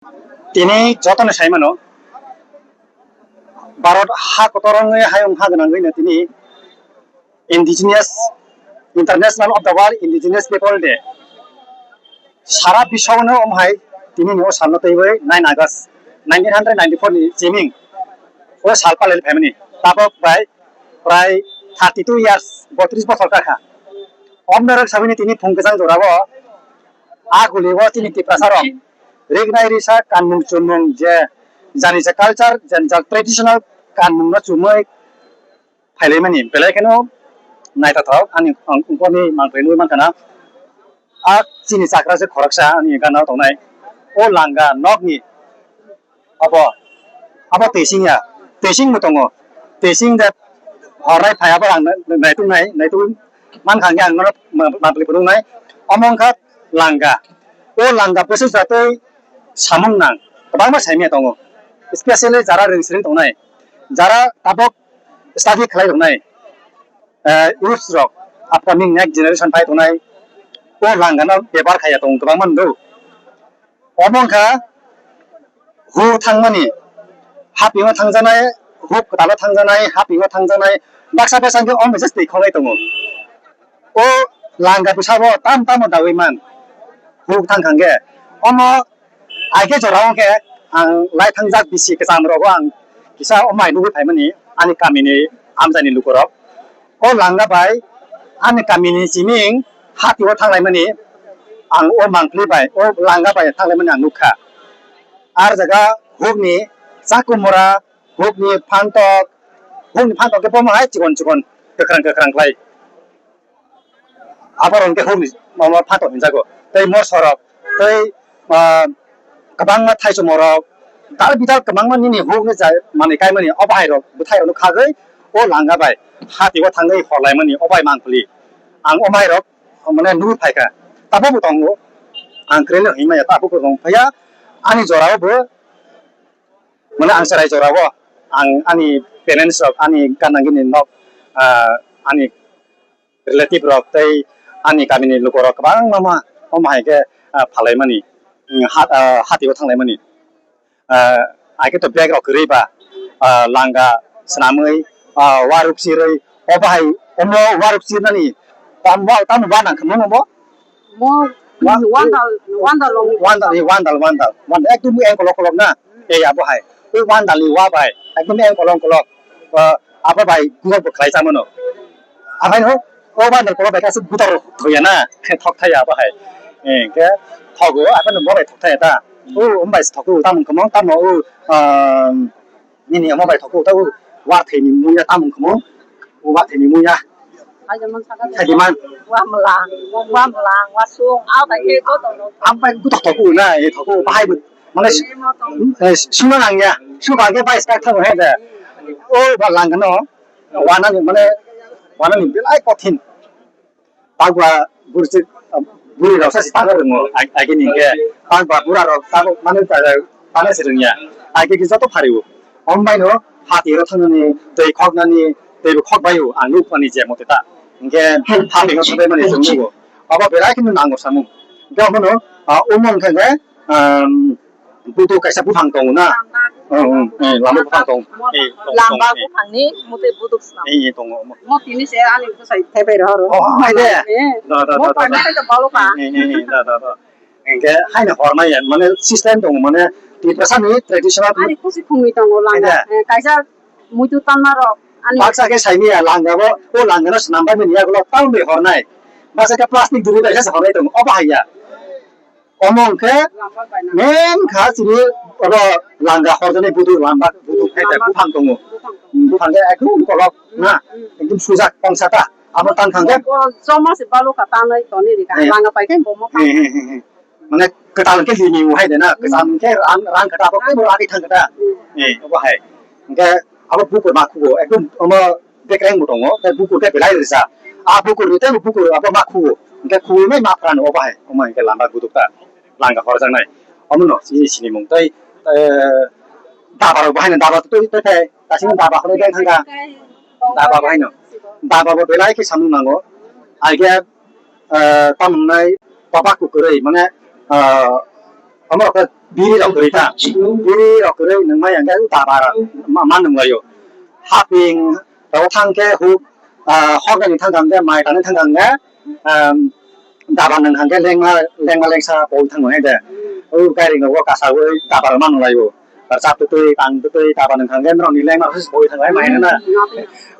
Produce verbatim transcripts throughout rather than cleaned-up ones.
Tini jotono sai mano, Bharat ha kotor wngwi hayung ha gwnangwi no tini indigenous, International of the World Indigenous People Day sara biswano omo hai tini ni o salno twiwi nine August nineteen hundred ninety-four ni chiming o sal palai phaimani tabok bai prai thirty two years, botris bochor kakha. Om norok sabini tini phung kwchang jorao a guli o chini Tiprasa rok rignai risa kanmung chumung je jani je culture, jani je traditional kanmung no chumui phailaimani belai kheno naithothok ani ang ungkoni mangpili nugwi mankha na. A chini chakra se khoroksa ani gana tongnai o langa nokni abo, abo twising ya, twising bo tongo, twising de hornai phai abo ang naitung nai naitung mankha ang nono mangpili phunuknai omo wngkha langa. O langa bwswk jatwi samung nang kwbangma saimanya tongo, specially jara rwng swrwng tongnai, jara tabok study khlai rwnai, eh, youths rok, upcoming next generation phai tongnai, o langano bebhar khaiya tongo kwbangma nw. Omo wngkha huk thangmani, hapingo thangjanai, huk kwtalo thangjanai, hapingo thangjanai, baksa baksa hwnkhe omo bai just twi khogwi tongo. O langa bwsabo tam tamo dawi man, huk thang kha hwnkhe. Omo Aikhe jorao khe ang lai thangjak bisi kwcham rogo ang kisa o mai nugwi phaimani ani kamini amchaini lukurok. O langa bai ani kamini chiming hati o thanglaimani ang o mangpili bai o langa bai thanglaimani ang nukha. Ar jaga hukni chakumura, hukni phantok, hukni phantok khe bomo hai chikon chikon kwkhwrang kwkhwrang khlai. Abo rok hwnkhe hukni mama phantok hinjago. Tei mosorok, tei, ah, kwbangma thaichomorok, dal bidal kwbangma nini hukni jai manwi kaimani, o bahairok bwthairokno khagwi o langa bai hati o thangwi horlaimani, o bai mangpili. Ang o mairok, mane, nugwi phaikha. Tabukbo tongo. Ang kwrwino hinmaya, tabukbo tong phaiya. Ani jorao bo, mane, ang chwrai jorao ang ani parents rok, ani ganangini nok, ah, ani relative rok tei ani kamini lukurok kwbangma ma, omo hai khe, ah, phalaimani, mm, ha, ah, hati o thanglaimani. Ah, hai khe to bag rok kwrwi ba, ah, langa swnamwi, ah, waruk chirwi, o bahai omo waruk chirnani tamo, tamo ba nang khe mano bo? Mo Wa-, wandal, wandal long. Wandal, eh, wandal, wandal. Wandal, ekdom eng kolok kolok na. Eh, abo hai. O wandal ni wa bai. Ekdom eng kolok kolok. Ba, abo bai gulok bo khlai chamano. Abai no, o wandal kolok bai kasu gutor thoya na. Thok thaya abo hai. Eh, ke thogo, abai no mo bai thok thaya ta. O, om bai thogo, tamung kamang, tamo, o, um, Nini omo bai thogo ta o, wa thai ni muya tamung kamo, o wa thai ni muya. Thai di man. Wa mlang, wa mlang, wa sung, a bai khe joto no. Am bai gutok thogo na, e thogo bahai bo, mane, eh, suna nang ya, su ba khe bai sak thago he de. O ba lang no, wa na ni mane, wa na ni belai kothin. Takba buri se, buri rok sa si tangna rwngo, ag-, agini hwnkhe takba bura rok tabuk mani ta-, tangna si rwngya, age khe joto phario. Om baino hati rok thangnani, twi khoknani, twi bo khok baio, ang nuk mani je mote ta. Hwnkhe hati no sudai mani chwng nugo. Abo belai kheno nango samung. Hwnkhe omono, ah, omo hwnkhe, ah, budu kaisa buphang tongo na? Oh, oh, eh, lama buphang tong. Eh, tong, lama tong, eh. Buphangni motwi buduk swnam. Eh, eh, tongo. Mo tini se ani bwsai thebai rohoro. Oh, hai de. Eh. Da, da, mo da, da, paina da. Khe balo ka. Eh, eh, eh, da, da, da. Hingke haino hormai ya, mane system tongo, mane Tiprasa ni traditional. Ani khusi khumui tongo langa. Hai de. Eh, kaisa muitu tanma rok. Ani baksa khe saimi ya langa bo, o langa no swnam bai mani ya gulo town bai hornai. Baksa khe plastic duri bai se hornai tongo, obo hai ya. Omo hwnkhe main kha chini oro langa horjani buduk lamba buduk hai da buphang tongo. Buphang khe ekdom kolok na, ekdom sujak tongsa ta. Abo tang thang khe. Bo choma se balo kha tanai toni rika. Eh. Langa pai khe bo mo tang. Eh, eh, eh, eh. Mane kwtal khe limi u hai de na, kwcham khe rang, rang khe ta, abo khe bo ragwi thang khe ta. Eh, obo hai. Hwnkhe abo bukur ma khugo, ekdom omo bekreng bo tongo, tei bukur khe belai rwsa. A bukur ni tei bukur abo ma khugo. Hwnkhe khugwi mai ma phrano obo hai. Omo hwnkhe lamba buduk ta, langa horjaknai. Omo no chini sinimung tei, eh, daba rok bo haino daba twi twi thai, kasing daba hwnwi deng thangkha. Daba bo haino. Daba bo belai khe samung nango. Aige, eh, tamo wngnai topak kwrwi, mane, eh, Omo khe biri rok kwrwi ta. Biri rok kwrwi nwng mai hwnkhe daba rok ma, ma nwng laio. Haping rok thang khe huk, ah, hok ni thang khe mai tani thang khe, um, daba nwng khe lengma, lengma lengsa poi thang nai de. O gairing rok kasawi daba rok ma nwng laio. Rwchap twtwi, tang twtwi, daba nwng khe norok ni lengma rok se poi thang nai mai na.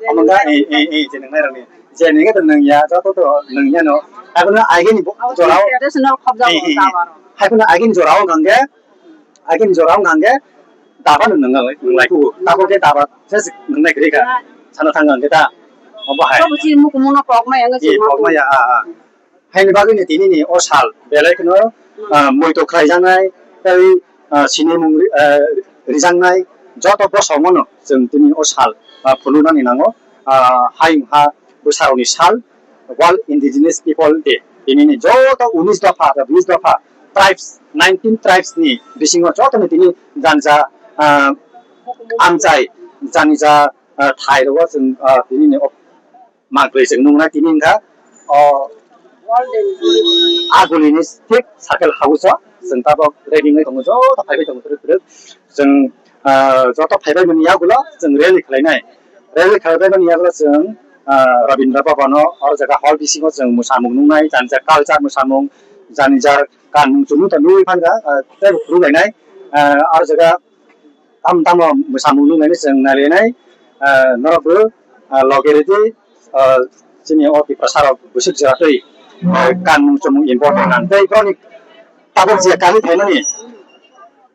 Omo da, eh, eh, eh, je nwng nai rok ni. Je nini khe nwng ya, joto to nwng ya no. Haikhe no agini bo-, jorao. Traditional khobjago. Eh, eh, eh. Haikhe no agini jorao wngkha hwnkhe, agini jorao wngkha hwnkhe, daba no nwng lai, nwng lai kugo. Tabo khe daba se nwng nai kwrwi kha. Sana thang hwnkhe ta. Obo hai. Sobo si mukumuno pokma yang. Eh, pokma ya, ah, ah. Haini bagwi no tini ni o sal belai kheno, ah, muito khlaijaknai, tei, ah, sinimung ri-, ah, rijaknai joto bosongo no chwng tini o sal, ah, phunuknani nango, ah, hayung ha bwsarokni sal, World Indigenous People Day. Tini ni joto unis dopha, bis dopha tribes, nineteen tribes ni bisingo joto ni tini jani ja, ah, amchai, jani ja, ah, thai rogo chwng, ah, tini ni o Mang twi chwng nuknai tini wngkha, o, agulini thik circle house o chwng tabok ready wngwi tongo, joto phaibai tongo kwrwk kwrwk. Chwng, ah, joto phaibai mani yagulo chwng rally khlainai. Rally khlaibai mani yagulo chwng, ah, Rabindra Bhavan o, oro jaga hall bisingo chwng mwsamung nuknai, jani jak culture mwsamung, jani jak kanmung chumung to nugwi phankha, ah, tei bo phuru lainai, ah, oro jaga Tamo tamo mwsamung nuknani chwng nailainai, ah, norokbo, ah, loge rwdi, ah, chini o Tiprasarok bwswk jora twi, ah, kanmung chumung important nang tei borokni tabuk je kanwi phaimani,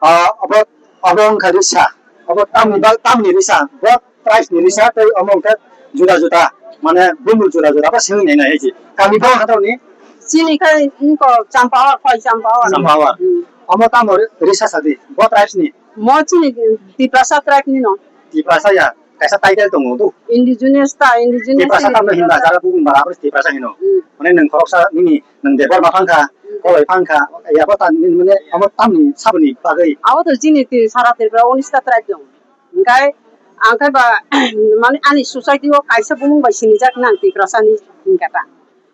ah, obo, obo wngkha risa, obo tamni ba-, tamni risa, bo tribes ni risa tei omo wngkha juda juda, mane bumung juda juda bo swngwi nainai hai se. Kami bo wngkha tamni? Chini khai wngkha Champawar, phai Champawar. Champawar. Hmm. Omo tamo ri-, risa sadi, bo tribes ni? Mo chini Tiprasa tribe ni no. Tiprasa ya, kaisa title tongo do. Indigenous ta, indigenous. Tiprasa ta no hinba, jara bubung bara abro Tiprasa hino. Hmm. Mane nwng khoroksa nini, nwng Debbarma phangkha, hmm, Koloi phangkha, ya bo ta nini mane amo tamni saboni bagwi. Abo to chini ti sara Tripura unis ta tribe dong. Hingkai ang khe ba mane ani society o kaisa bumung bai sinijak nang Tiprasa ni hingka ta.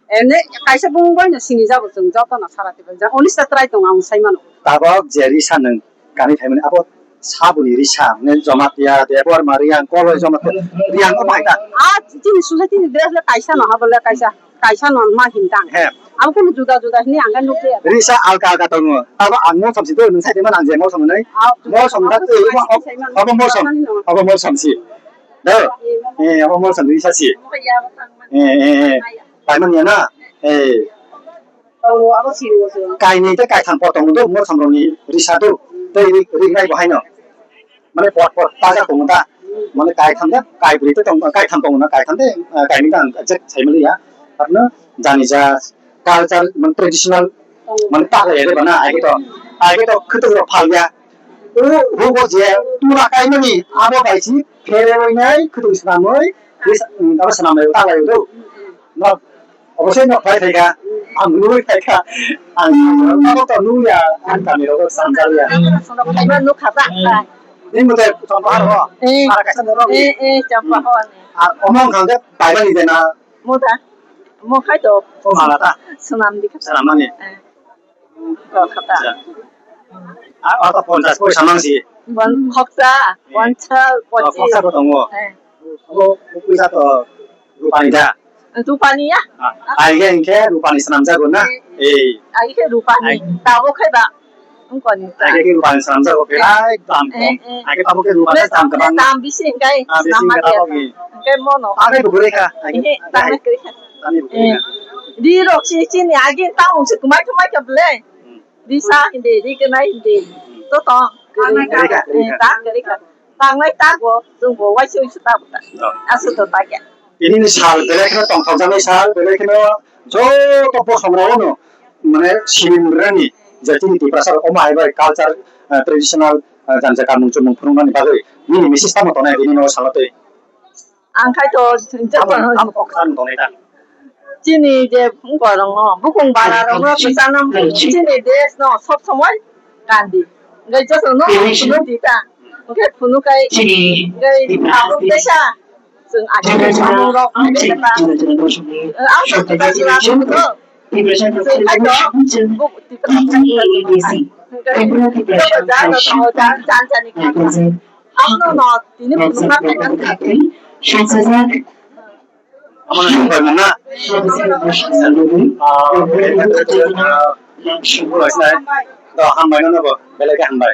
Ene kaisa bumung bai no sinijago chwng joto no sara Tiprasa. Unis ta tribe dong ang sai mano. Tabok je risa nwng Kani phaimani abo saboni risa, ne Jamatia, Debbarma, Reang, Koloi, Jamatia, Reang ko bai ta. A chini society ni dress le kaisa no, habo le kaisa, kaisa no ma hintang. He. Abo kono juda juda hini ang nukle. Risa alka alka tongo. Abo ang mo samsi do, nung sai de man ang je mo samnai. Mo samda, abo mo sam, abo mo samsi. Do. Eh, abo mo sam risa si. Eh, eh, eh. Phaimani ya na. Eh. Kainwi tei kaitham kotor tongo do, mosom rokni risa do, tei ri-, rinai bo haino. Mane pot pot tajak tongo da. Mane kaitham da, kaibrwi tei tongo, kaitham tongo na, kaitham tei, ah, kainwi da ang exact sai maliya. Arno jani ja culture, mane traditional, mane ta lai re bana, age to, age to khwtwk rok phalya. O hugo je tula kaimani, abo bai si pherewinai, khwtwk swnamwi, abo swnamwi ta lai do. No, Obo se nok phai phaikha, ang nugwi phaikha, ang abo to nungya, ang kami rogo sanjal ya. Ang no sono phaima nukha ta. Ni mute chompa ho, eh, para kaisa norok. Eh, eh, chompa ho. Ar omong khang de paibani de na. Muda, mo khai to. O mala ta. Sunam di kha. Sanam mani. Eh. Khata. Acha. A, a, ta ponchas poisa mangsi. Bon khoksa, eh, ponchas, oh, pochis. Khoksa bo tongo. Eh. Abo poisa to rupani da? Rupani ya. Ah, ai ge hingke rupani swnamjago na? Eh. Eh. Ai ge rupani. Ai. Tabo khai ba. Wngkoni ta. Ai ge rupani swnamjago, eh, belai dam kom. Eh, eh. Ai ge tabo ke rupani dam kebang. Dam bisi hingkai. Ah, bisi hingke tabo ke. Hingke mono. Tabo ke bugure ka. Ai ge. Eh, tabo ke. Tabo ke bugure ka. Eh. Di rok si chini agi tamo se kumai kumai ka ble. Hmm. Risa hindi, rignai hindi. To tong. Kwrwi ka, kwrwi ka. Eh, ta kwrwi ka. Tangnai ta bo, chwng bo waisa waisa ta bo ta. Oh. Aswk to ta khe. Ini ni sal, belai kheno tongthokjaknai sal, belai kheno joto bosong rok no, mane, sining rani, je chini Tiprasa rok omo hai bai culture, eh, traditional, eh, janja kanmung chumung phunuknani bagwi, nini message tamo tongnai, bini no salo tei. Ang khai to joto. Amo, amo kok khan tongnai ta. Chini je borok no, bukung bara rok no kwchang no, chini desh no sob somoi kandi. Ngai joto no phunuk di ta. Ngai phunuk kai. Ngai tabuk teisa. Chwng agi samung rok ngai ta. Ang to ta jila no. Chwng khai to. Buk Tiprasa. Tripura Federation High School, High School, High School, High School. Amano hambai mano. Ah, ah, hambai mano bo, belai khe hambai.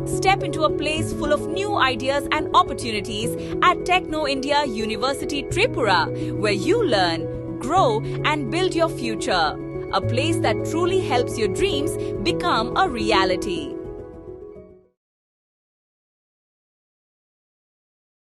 Step into a place full of new ideas and opportunities at Techno India University Tripura, where you learn, grow, and build your future. A place that truly helps your dreams become a reality.